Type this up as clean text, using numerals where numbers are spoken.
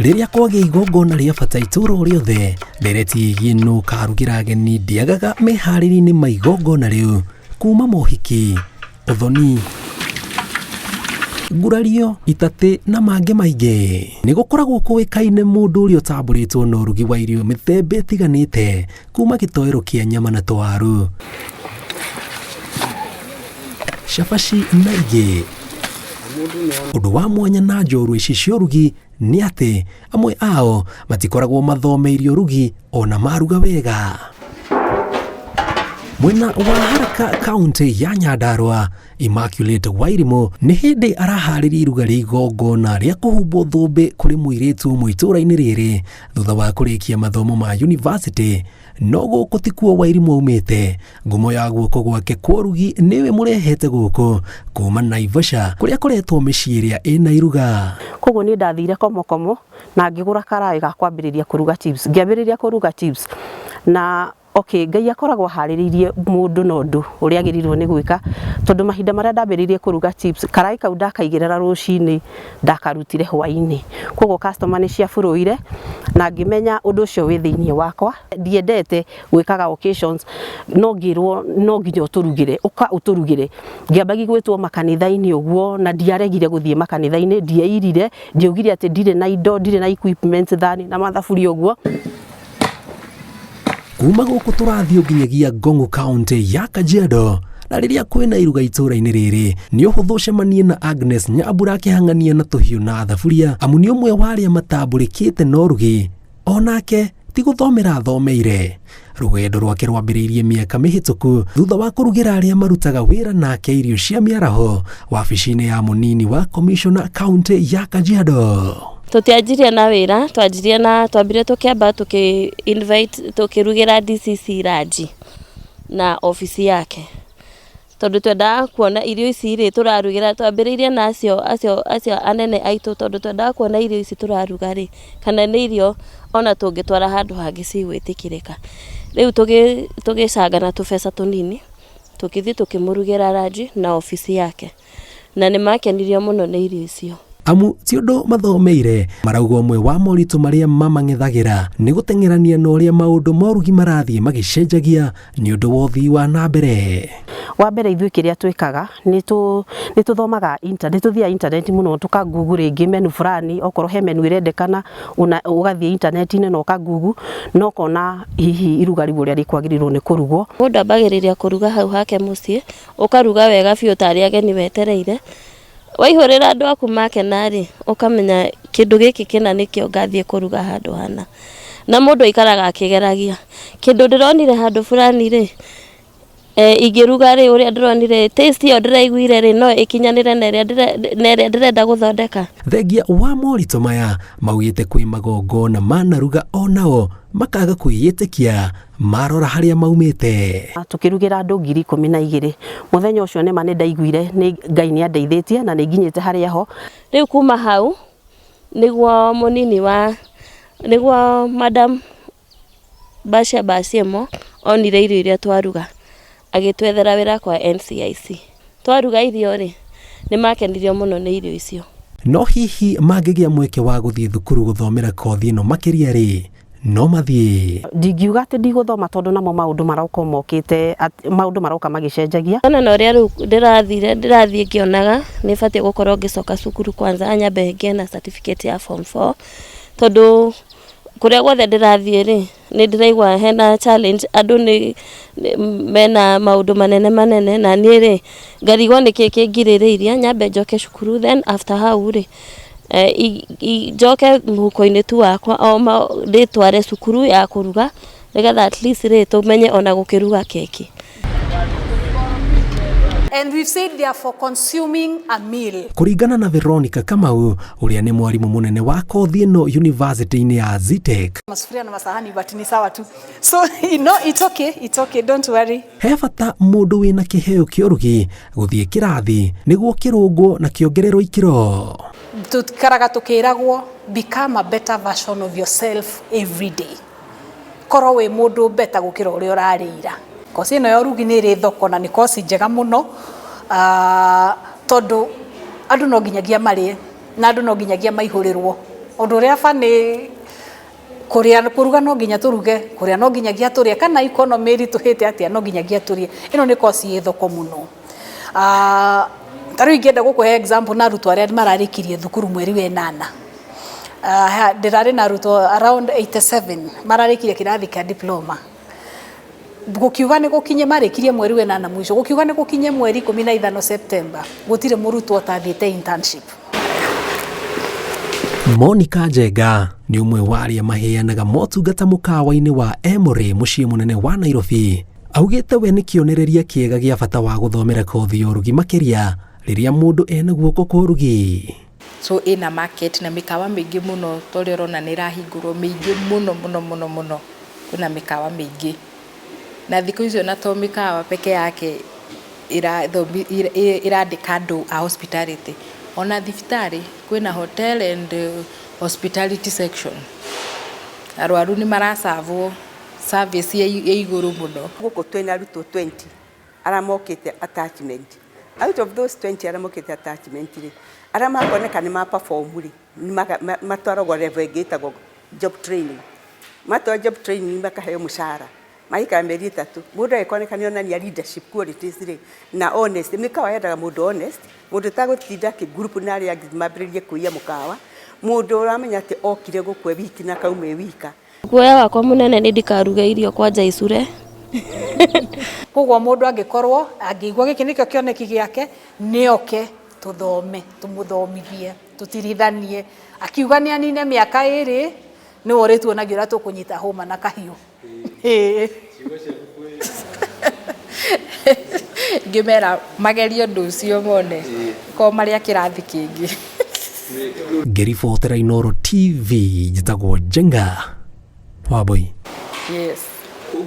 Rĩrĩa kwagĩa igongona rĩa bata itũũra o rĩothe, ndereti ĩgiĩ nũ ũkarugĩra ageni ndĩagaga meharĩria-inĩ ma igongona rĩu, kuma mohiki, ũthoni, ngurario, itatĩ na mangĩ maingĩ. Nĩ gũkoragwo kũĩkaine mũndũ ũrĩa ũtambũrĩtwo na ũrugi wa irio mĩthemba ĩtiganĩte, kuma gĩtoero kĩa nyama na tũwaru, cabaci na ingĩ. Ũndũ wa mwanya na njorua ici cia ũrugi nĩ atĩ amwe ao matikoragwo mathomeire ũrugi ona maruga wega. Mwena wa Haraka kaunti ya Nyandarua, Immaculate Wairimu nĩ hĩndĩ araharĩria iruga rĩa igongona rĩa kũhumbwo thũmbĩ kũrĩ mũirĩtu ũmwe itũũra-inĩ rĩrĩ thutha wa kũrĩkia mathomo ma yunivasĩtĩ. No gũkũ tikuo Wairimu aumĩte, ngumo ya guoko gwake kwa ũrugi nĩyo ĩmũrehete gũkũ kuma Naivasha kũrĩa akoretwo mĩciĩ ĩrĩa ĩna iruga. Koguo niĩ ndathire komokomo na ngĩgũra karaĩ ga kwambĩrĩria kũruga chips. Ngĩambĩrĩria kũruga chips na okay, Ngai akoragwo aharĩrĩirie mũndũ na ũndũ ũrĩa agĩrĩirwo nĩ gwĩka, tondũ mahinda marĩa ndambĩrĩirie kũruga chips, karaĩ kau ndakaigĩrĩra rũcinĩ ndakarutire hwainĩ. Koguo customer nĩ ciaburũire na ngĩmenya ũndũ ũcio wĩ thĩiniĩ wakwa. Ndiendete gwĩkaga occasions no ngĩrwo no nginya ũtũrugĩre, ũka ũtũrugĩre. Ngĩambagia gwĩtwo makanitha-inĩ ũguo na ndiaregire gũthiĩ makanitha-inĩ, ndieirire, ndiaugire atĩ ndirĩ na indo, ndirĩ na equipment, thani na mathaburia ũguo. Kuma gũkũ tũrathiĩ nginyagia Ngong'u kaunti ya Kajiado na rĩrĩa kwĩna iruga itũũra-inĩ rĩrĩ nĩ ũhũthũ ũcemanie na Agnes Nyambura akĩhang'ania na tũhiũ na thaburia amu nĩ ũmwe wa arĩa matambũrĩkĩte na ũrugi onake ti gũthomera athomeire. Rũgendo rwake rwambĩrĩirie mĩaka mĩhĩtũku thutha wa kũrugĩra arĩa marutaga wĩra nake irio cia mĩaraho wabici-inĩ ya mũnini wa komishona kaunti ya Kajiado. Tũtianjirie na wĩra, twanjirie na twambire tũkĩamba tũkĩ invite tũkĩrugĩra DCC ranji na obici yake. Tondũ twendaga kuona irio ici rĩ tũrarugĩra, twambĩrĩirie na acio acio acio anene aitũ tondũ twendaga kuona irio ici tũraruga rĩ, kana nĩ irio ona tũngĩtwara handũ hangĩ cigwĩtĩkĩrĩka. Rĩu tũgĩcanga na tũbeca tũnini, tũgĩthiĩ tũkĩmũrugĩra ranji na obici yake. Na nĩ makenirio mũno nĩ irio icio. Amu ti ũndũ mathomeire, marauga ũmwe wa moritũ marĩa mamang'ethagĩra nĩ gũteng'erania na ũrĩa maũndũ ma ũrugi marathiĩ magĩcenjagia nĩ ũndũ wa ũthii wa na mbere. Wa mbere ithuĩ kĩrĩa twĩkaga nĩ tũthomaga nĩ tũthiaga internet mũno tũka google rĩngĩ menu fulani, okorwo he menu ĩrendekana ũgathiĩ internet-inĩ na ũka google na ũkona hihi iruga rĩu ũrĩa rĩkwagĩrĩirwo nĩ kũrugwo. Mũndũ ambagĩrĩria kũruga hau hake mũciĩ, ũkaruga wega biũ tarĩ ageni wetereire, waihũrĩra andũ aku makena rĩ, ũkamenya kĩndũ gĩkĩ kĩna nĩkĩo ngathiĩ kũruga handũ hana. Na mũndũ aikaraga akĩgeragia, kĩndũ ndĩronire handũ fulani rĩ, ingĩruga rĩ, ũrĩa ndĩronire taste ĩyo ndĩraiguire rĩ, no ĩkinyanĩre na ĩrĩa ndĩrenda gũthondeka. Thengia wa moritũ maya, maugĩte kwĩ magongona manaruga onao makaga kwĩĩtĩkia marora harĩa maumĩte. Tũkĩrugĩra andũ 12,000 mũthenya ũcio nĩma nĩ ndaiguire nĩ Ngai nĩ andeithĩtie na nĩ nginyĩte harĩa ho. Rĩu kuma hau nĩguo mũnini wa nĩguo madam Basia Basiemo onire irio iria twaruga agĩtwethera wĩra kwa NCIC. Twaruga irio rĩ, nĩ makenirio mũno nĩ irio icio. No hihi mangĩgĩa mweke wa gũthiĩ thukuru gũthomera kothi ĩno makĩria rĩ, no mathiĩ? Ndingiuga atĩ ndigũthoma tondũ namo maũndũ maroka mokĩte, maũndũ maroka magĩcenjagia. Ona na ũrĩa rĩu ndĩrathire ndĩrathiĩ ngĩonaga nĩ batiĩ gũkorwo ngĩcoka cukuru kwanza nyambe ngĩe na certificate ya form 4 tondũ kũrĩa guothe ndĩrathiĩ rĩ, nĩ ndĩraigua hena challenge andũ nĩ mena maũndũ manene manene na niĩ rĩ ngarigwo nĩkĩ kĩngirĩrĩirie nyambe njoke cukuru then after hau rĩ njoke mũhuko-inĩ tu wakwa o ndĩtware cukuru ya kũruga nĩgetha at least rĩ tũmenye ona gũkĩruga keki. And we've said they are for consuming a meal. Kũringana na Veronica Kamau ũrĩa nĩ mwarimũ mũnene wa kothi ĩno yunivasĩtĩ-inĩ ya Zetech. Masufuria na masahani but ni sawa tu. So no, it's okay, it's okay, don't worry. He bata mũndũ wĩna kĩheo kĩa ũrugi gũthiĩ kĩrathi nĩguo kĩrũngwo na kĩongererwo ikĩro. Tũikaraga tũkĩragwo become a better version of yourself every day. Korwo wĩ mũndũ better gũkĩra ũrĩa ũrarĩ ira. Kosi ĩno ya ũrugi nĩ ĩrĩ thoko na nĩ kosi njega mũno tondũ andũ no nginyagia marĩe na andũ no nginyagia maihũrĩrwo. Ũndũ ũrĩa bani kũrĩa kũruga no nginya tũruge, kũrĩa no nginyagia tũrĩe, kana economy ĩritũhĩte atĩa no nginyagia tũrĩe. Ĩno nĩ kosi ĩ thoko mũno. Ah, ta rĩu ingĩenda gũkũhe example na arutwo arĩa mararĩkirie thukuru mweri wa ĩnana. Ah, ndĩrarĩ na arutwo around 87 mararĩkirie kĩrathi kĩa diploma. Gũkiuga nĩ gũkinye marĩkirie mweri wa ĩnana mũico, gũkiuga nĩ gũkinye mweri 15 September, gũtirĩ mũrutwo ũtathiĩte internship. Monica Njenga nĩ ũmwe wa arĩa maheanaga motungata mũkawa-inĩ wa Emory mũciĩ mũnene wa Nairobi. Augĩte we nĩ kĩonereria kĩega gĩa bata wa gũthomera kothi ya ũrugi makĩria rĩrĩa mũndũ ena guoko kwa ũrugi. So ĩna market na mĩkawa mĩingĩ mũno ta ũrĩa ũrona nĩ ĩrahingũrwo mĩingĩ mũno mũno mũno mũno, kwĩna mĩkawa mĩingĩ. Na thikũ ici ona to mĩkawa peke yake ĩrandĩka andũ a hospitality, ona thibitarĩ kwĩna hotel and hospitality section. Arwaru nĩ maracavwo service ya igũrũ mũno. Gũkũ twĩna arutwo 20 arĩa mokĩte attachment. Out of those 20 arĩa mokĩte attachment rĩ, arĩa makoneka nĩ ma perform rĩ, matwaragwo level ĩngĩ ĩtagwo job training. Matwarwo job training makaheo mũcara, magaikara mĩeri 3. Mũndũ agĩkoneka nĩ onania leadership qualities rĩ, na honest. Mĩkawa yendaga mũndũ honest, mũndũ ũtagũtinda akĩ group na arĩa angĩ mambĩrĩrie kũiya mũkawa, mũndũ ũramenya atĩ okire gũkũ e wiki na akauma e wika. Guoya wakwa mũnene nĩ ndikaruge irio kwanja icure. Koguo mũndũ angĩkorwo angĩigua gĩkĩ nĩkĩo kĩoneki gĩake, nĩ oke tũthome, tũmũthomithie, tũtirithanie. Akiuga nĩ anine mĩaka 2, nĩwe ũrĩtuonagia ũrĩa tũkũnyita hũma na kahiũ. Ngĩmera magerie ũndũ ũcio mone korwo marĩ a kĩrathi kĩngĩ. Ngĩribotera Inooro TV, njĩtagwo Njenga Wambui. Yes.